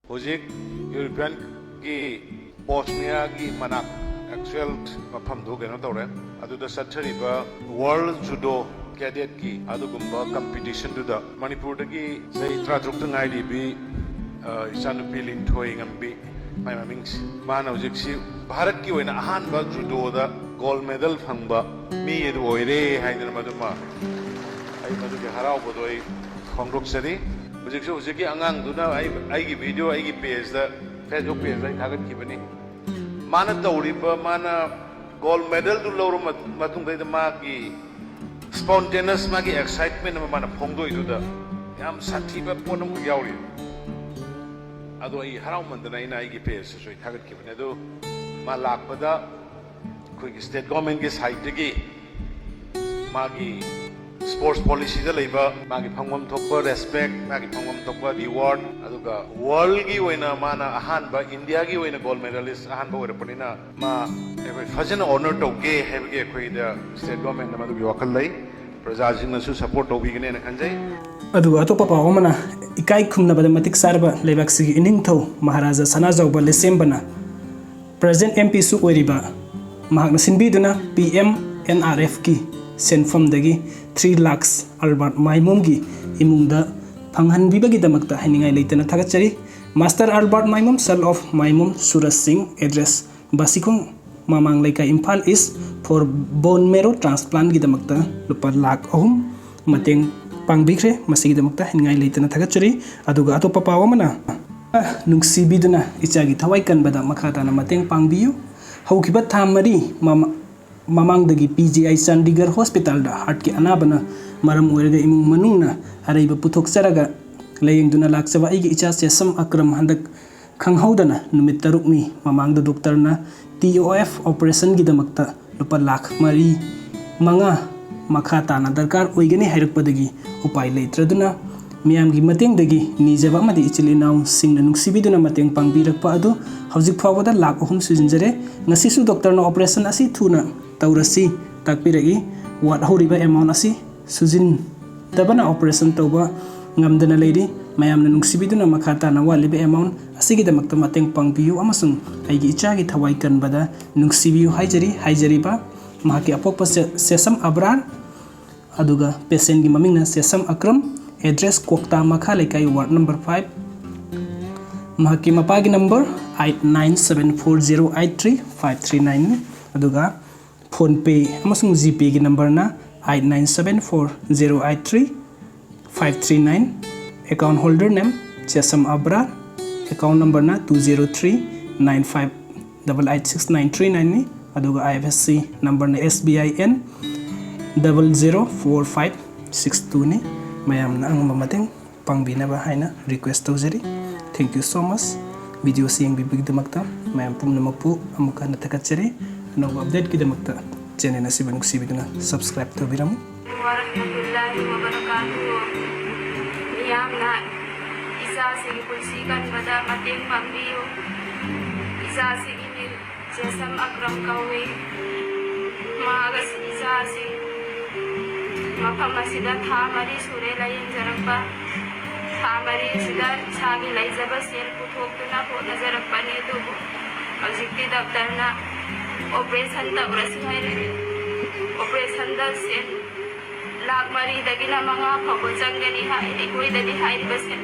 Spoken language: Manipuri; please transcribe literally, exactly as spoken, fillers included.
ꯍꯧꯖꯤꯛ ꯌꯨꯔꯣꯄꯤꯌꯟꯒꯤ ꯕꯣꯁꯅꯤꯌꯥꯒꯤ ꯃꯅꯥꯛ, ꯑꯦꯛꯆꯨꯋꯦꯜ ꯃꯐꯝꯗꯨ ꯀꯩꯅꯣ ꯇꯧꯔꯦ꯫ ꯑꯗꯨꯗ ꯆꯠꯊꯔꯤꯕ ꯋꯥꯔꯜ ꯖꯨꯗꯣ ꯀꯦꯗꯦꯠꯀꯤ ꯑꯗꯨꯒꯨꯝꯕ ꯀꯝꯄꯤꯇꯤꯁꯟꯗꯨꯗ ꯃꯅꯤꯄꯨꯔꯗꯒꯤ ꯆꯍꯤ ꯇꯔꯥꯇꯔꯨꯛꯇ ꯉꯥꯏꯔꯤꯕꯤ, ꯑ, ꯏꯆꯥꯅꯨꯄꯤ ꯂꯤꯟꯊꯣꯏ ꯉꯝꯕꯤ, ꯃꯥꯏ ꯃꯃꯤꯡꯁꯤ, ꯃꯥꯅ ꯍꯧꯖꯤꯛꯁꯤ ꯚꯥꯔꯠꯀꯤ ꯑꯣꯏꯅ ꯑꯍꯥꯟꯕ ꯖꯨꯗꯣꯗ ꯒꯣꯜ ꯃꯦꯗꯜ ꯐꯪꯕ ꯃꯤ ꯑꯗꯨ ꯑꯣꯏꯔꯦ ꯍꯥꯏꯗꯅ ꯃꯗꯨꯃ, ꯑꯩ ꯃꯗꯨꯒꯤ ꯍꯔꯥꯎꯕꯗꯣ ꯑꯩ ꯐꯣꯡꯗꯣꯛꯆꯔꯤ꯫ ꯍꯧꯖꯤꯛꯁꯨ ꯍꯧꯖꯤꯛꯀꯤ ꯑꯉꯥꯡꯗꯨꯅ ꯑꯩ, ꯑꯩꯒꯤ ꯚꯤꯗꯤꯑꯣ ꯑꯩꯒꯤ ꯄꯦꯖꯇ, ꯐꯦꯁꯕꯨꯛ ꯄꯦꯖꯇ ꯑꯩ ꯊꯥꯒꯠꯈꯤꯕꯅꯤ꯫ ꯃꯥꯅ ꯇꯧꯔꯤꯕ, ꯃꯥꯅ ꯒꯣꯜ ꯃꯦꯗꯜꯗꯨ ꯂꯧꯔ ꯃꯠ-, ꯃꯇꯨꯡꯗꯩꯗ ꯃꯥꯒꯤ ꯁ꯭ꯄꯣꯟꯇꯦꯅꯁ, ꯃꯥꯒꯤ ꯑꯦꯛꯁꯥꯏꯠꯃꯦꯟ ꯑꯃ ꯃꯥꯅ ꯐꯣꯡꯗꯣꯛꯏꯗꯨꯗ ꯌꯥꯝ ꯁꯥꯊꯤꯕ ꯄꯣꯠ ꯑꯃꯈꯛ ꯌꯥꯎꯔꯤ꯫ ꯑꯗꯣ ꯑꯩ ꯍꯔꯥꯎꯃꯟꯗꯅ ꯑꯩꯅ ꯑꯩꯒꯤ ꯄꯦꯖꯇꯁꯨ ꯑꯩ ꯊꯥꯒꯠꯈꯤꯕꯅꯤ꯫ ꯑꯗꯨ ꯃꯥ ꯂꯥꯛꯄꯗ ꯑꯩꯈꯣꯏꯒꯤ ꯁ꯭ꯇꯦꯠ ꯒꯣꯔꯃꯦꯟꯒꯤ ꯁꯥꯏꯠꯇꯒꯤ ꯃꯥꯒꯤ ꯁ꯭ꯄꯣꯔꯠꯁ ꯄꯣꯂꯤꯁꯤꯗ ꯂꯩꯕ ꯃꯥꯒꯤ ꯐꯪꯐꯝ ꯊꯣꯛꯄ ꯔꯦꯁꯄꯦꯛ, ꯃꯥꯒꯤ ꯐꯪꯐꯝ ꯊꯣꯛꯄ ꯔꯤꯋꯥꯔꯗ, ꯑꯗꯨꯒ ꯋꯥꯔꯜꯒꯤ ꯑꯣꯏꯅ ꯃꯥꯅ ꯑꯍꯥꯟꯕ, ꯏꯟꯗꯤꯌꯥꯒꯤ ꯑꯣꯏꯅ ꯒꯣꯜ ꯃꯦꯗꯥꯂꯤꯁ ꯑꯍꯥꯟꯕ ꯑꯣꯏꯔꯛꯄꯅꯤꯅ ꯃꯥ ꯑꯩꯈꯣꯏ ꯐꯖꯅ ꯑꯣꯅꯔ ꯇꯧꯒꯦ ꯍꯥꯏꯕꯒꯤ ꯑꯩꯈꯣꯏꯗ ꯁ꯭ꯇꯦꯠ ꯒꯣꯔꯃꯦꯟꯗ ꯃꯗꯨꯒꯤ ꯋꯥꯈꯜ ꯂꯩ꯫ ꯄ꯭ꯔꯖꯥꯁꯤꯡꯅꯁꯨ ꯁꯄꯣꯔꯠ ꯇꯧꯕꯤꯒꯅꯦꯅ ꯈꯟꯖꯩ꯫ ꯑꯗꯨꯒ ꯑꯇꯣꯞꯄ ꯄꯥꯎ ꯑꯃꯅ, ꯏꯀꯥꯏ ꯈꯨꯝꯅꯕꯗ ꯃꯇꯤꯛ ꯆꯥꯔꯕ ꯂꯩꯕꯥꯛꯁꯤꯒꯤ ꯏꯅꯤꯡꯊꯧ ꯃꯍꯥꯔꯥꯖꯥ ꯁꯅꯥꯖꯥꯎꯕ ꯂꯩꯁꯦꯝꯕꯅ ꯄ꯭ꯔꯖꯦꯟꯠ ꯑꯦꯝ ꯄꯤꯁꯨ ꯑꯣꯏꯔꯤꯕ ꯃꯍꯥꯛꯅ ꯁꯤꯟꯕꯤꯗꯨꯅ ꯄꯤ ꯑꯦꯝ ꯑꯦꯟ ꯑꯥꯔ ꯑꯦꯐꯀꯤ ꯁꯦꯟꯐꯝꯗꯒꯤ ꯊ꯭ꯔꯤ ꯂꯥꯛꯁ ꯑꯜꯕꯥꯔꯠ ꯃꯥꯏꯃꯣꯝꯒꯤ ꯏꯃꯨꯡꯗ ꯐꯪꯍꯟꯕꯤꯕꯒꯤꯗꯃꯛꯇ ꯍꯥꯏꯅꯤꯡꯉꯥꯏ ꯂꯩꯇꯅ ꯊꯥꯒꯠꯆꯔꯤ꯫ Master Albert Maimom, son of Maimom Suraj Singh, address ꯕꯥꯁꯤꯈꯣꯡ, ꯃꯃꯥꯡ ꯂꯩꯀꯥꯏ, ꯏꯝꯐꯥꯜ ꯏꯁ, for bone marrow transplantꯒꯤꯗꯃꯛꯇ ꯂꯨꯄꯥ ꯂꯥꯈ ꯑꯍꯨꯝ ꯃꯇꯦꯡ ꯄꯥꯡꯕꯤꯈ꯭ꯔꯦ꯫ ꯃꯁꯤꯒꯤꯗꯃꯛꯇ ꯍꯥꯏꯅꯤꯡꯉꯥꯏ ꯂꯩꯇꯅ ꯊꯥꯒꯠꯆꯔꯤ꯫ ꯑꯗꯨꯒ ꯑꯇꯣꯞꯄ ꯄꯥꯎ ꯑꯃꯅ, ꯅꯨꯡꯁꯤꯕꯤꯗꯨꯅ ꯏꯆꯥꯒꯤ ꯊꯋꯥꯏ ꯀꯟꯕꯗ ꯃꯈꯥ ꯇꯥꯅ ꯃꯇꯦꯡ ꯄꯥꯡꯕꯤꯌꯨ꯫ ꯍꯧꯈꯤꯕ ꯊꯥ ꯃꯔꯤ ꯃꯃꯥ-, ꯃꯃꯥꯡꯗꯒꯤ ꯄꯤ ꯖꯤ ꯑꯥꯏ ꯆꯥꯟꯗꯤꯒꯔ ꯍꯣꯁꯄꯤꯇꯥꯜꯗ ꯍꯥꯔꯠꯀꯤ ꯑꯅꯥꯕꯅ ꯃꯔꯝ ꯑꯣꯏꯔꯒ ꯏꯃꯨꯡ ꯃꯅꯨꯡꯅ ꯑꯔꯩꯕ ꯄꯨꯊꯣꯛꯆꯔꯒ ꯂꯥꯌꯦꯡꯗꯨꯅ ꯂꯥꯛꯆꯕ ꯑꯩꯒꯤ ꯏꯆꯥ ꯆꯦꯁꯝ ꯑꯀ꯭ꯔꯝ ꯍꯟꯗꯛ ꯈꯪꯍꯧꯗꯅ ꯅꯨꯃꯤꯠ ꯇꯔꯨꯛꯅꯤ ꯃꯃꯥꯡꯗ ꯗꯣꯛꯇꯔꯅ ꯇꯤ ꯑꯣ ꯑꯦꯐ ꯑꯣꯄꯔꯦꯁꯟꯒꯤꯗꯃꯛꯇ ꯂꯨꯄꯥ ꯂꯥꯈ ꯃꯔꯤ, ꯃꯉꯥ ꯃꯈꯥ ꯇꯥꯅ ꯗꯔꯀꯥꯔ ꯑꯣꯏꯒꯅꯤ ꯍꯥꯏꯔꯛꯄꯗꯒꯤ ꯎꯄꯥꯏ ꯂꯩꯇ꯭ꯔꯗꯨꯅ ꯃꯤꯌꯥꯝꯒꯤ ꯃꯇꯦꯡꯗꯒꯤ ꯅꯤꯖꯕ ꯑꯃꯗꯤ ꯏꯆꯤꯜ ꯏꯅꯥꯎꯁꯤꯡꯅ ꯅꯨꯡꯁꯤꯕꯤꯗꯨꯅ ꯃꯇꯦꯡ ꯄꯥꯡꯕꯤꯔꯛꯄ ꯑꯗꯨ ꯍꯧꯖꯤꯛ ꯐꯥꯎꯕꯗ ꯂꯥꯈ ꯑꯍꯨꯝ ꯁꯨꯖꯤꯟꯖꯔꯦ꯫ ꯉꯁꯤꯁꯨ ꯗꯣꯛꯇꯔꯅ ꯑꯣꯄꯔꯦꯁꯟ ꯑꯁꯤ ꯊꯨꯅ ꯇꯧꯔꯁꯤ ꯇꯥꯛꯄꯤꯔꯛꯏ꯫ ꯋꯥꯠꯍꯧꯔꯤꯕ ꯑꯦꯃꯥꯎꯟ ꯑꯁꯤ ꯁꯨꯖꯤꯟꯗꯕꯅ ꯑꯣꯄꯔꯦꯁꯟ ꯇꯧꯕ ꯉꯝꯗꯅ ꯂꯩꯔꯤ꯫ ꯃꯌꯥꯝꯅ ꯅꯨꯡꯁꯤꯕꯤꯗꯨꯅ ꯃꯈꯥ ꯇꯥꯅ ꯋꯥꯠꯂꯤꯕ amount ꯑꯁꯤꯒꯤꯗꯃꯛꯇ ꯃꯇꯦꯡ ꯄꯥꯡꯕꯤꯌꯨ ꯑꯃꯁꯨꯡ ꯑꯩꯒꯤ ꯏꯆꯥꯒꯤ ꯊꯋꯥꯏ ꯀꯟꯕꯗ ꯅꯨꯡꯁꯤꯕꯤꯌꯨ ꯍꯥꯏꯖꯔꯤ꯫ ꯍꯥꯏꯖꯔꯤꯕ ꯃꯍꯥꯛꯀꯤ ꯑꯄꯣꯛꯄ ꯁꯦ-, ꯁꯦꯁꯝ ꯑꯕ꯭ꯔꯥꯔ, ꯑꯗꯨꯒ patientꯒꯤ ꯃꯃꯤꯡꯅ ꯁꯦꯁꯝ ꯑꯀ꯭ꯔꯝ, address ꯀ꯭ꯋꯥꯛꯇꯥ ꯃꯈꯥ ꯂꯩꯀꯥꯏ, ward number five꯫ ꯃꯍꯥꯛꯀꯤ ꯃꯄꯥꯒꯤ number eight nine seven four zero eight three five three nineꯅꯤ, ꯑꯗꯨꯒ PhonePe ꯑꯃꯁꯨꯡ GPayꯒꯤ numberꯅ eight nine seven four zero eight three five three nine꯫ Account holder name sesame ꯑꯕ꯭ꯔꯥꯔ, account numberꯅ two zero three nine five double eight six nine three nineꯅꯤ, ꯑꯗꯨꯒ IFSC numberꯅ SBIN double zero four five six twoꯅꯤ꯫ ꯃꯌꯥꯝꯅ ꯑꯉꯝꯕ ꯃꯇꯦꯡ ꯄꯥꯡꯕꯤꯅꯕ ꯍꯥꯏꯅ request ꯇꯧꯖꯔꯤ꯫ Thank you so much꯫ Videoꯁꯤ ꯌꯦꯡꯕꯤꯕꯒꯤꯗꯃꯛꯇ ꯃꯌꯥꯝ ꯄꯨꯝꯅꯃꯛꯄꯨ ꯑꯃꯨꯛ ꯍꯟꯅ ꯊꯥꯒꯠꯆꯔꯤ꯫ ꯑꯅꯧꯕ updateꯀꯤꯗꯃꯛꯇ channel ꯑꯁꯤꯕꯨ ꯅꯨꯡꯁꯤꯕꯤꯗꯨꯅ subscribe ꯇꯧꯕꯤꯔꯝꯃꯨ꯫ ورحمة الله وبركاته꯫ ꯃꯤꯌꯥꯝꯅ ꯏꯆꯥꯁꯤꯒꯤ ꯄꯨꯟꯁꯤ ꯀꯟꯕꯗ ꯃꯇꯦꯡ ꯄꯥꯡꯕꯤꯌꯨ꯫ ꯏꯆꯥꯁꯤꯒꯤ ꯃꯤꯡ ꯖꯦꯁꯝ ꯑꯀ꯭ꯔꯝ ꯀꯧꯏ꯫ ꯃꯍꯥꯛ ꯑꯁꯤ, ꯏꯆꯥ ꯑꯁꯤ ꯃꯐꯝ ꯑꯁꯤꯗ ꯊꯥ ꯃꯔꯤ ꯁꯨꯔꯦ ꯂꯥꯌꯦꯡꯖꯔꯛꯄ꯫ ꯊꯥ ꯃꯔꯤꯁꯤꯗ ꯏꯁꯥꯒꯤ ꯂꯩꯖꯕ ꯁꯦꯜ ꯄꯨꯊꯣꯛꯇꯨꯅ ꯍꯣꯠꯅꯖꯔꯛꯄꯅꯤ, ꯑꯗꯨꯕꯨ ꯍꯧꯖꯤꯛꯇꯤ ꯗꯣꯛꯇꯔꯅ operation ꯇꯧꯔꯁꯤ ꯍꯥꯏꯔꯦ꯫ Operationꯗ ꯁꯦꯜ ꯂꯥꯈ ꯃꯔꯤꯗꯒꯤꯅ ꯃꯉꯥ ꯐꯥꯎꯕ ꯆꯪꯒꯅꯤ ꯍꯥꯏ꯫ ꯑꯩꯈꯣꯏꯗꯗꯤ ꯍꯥꯏꯔꯤꯕ ꯁꯦꯜ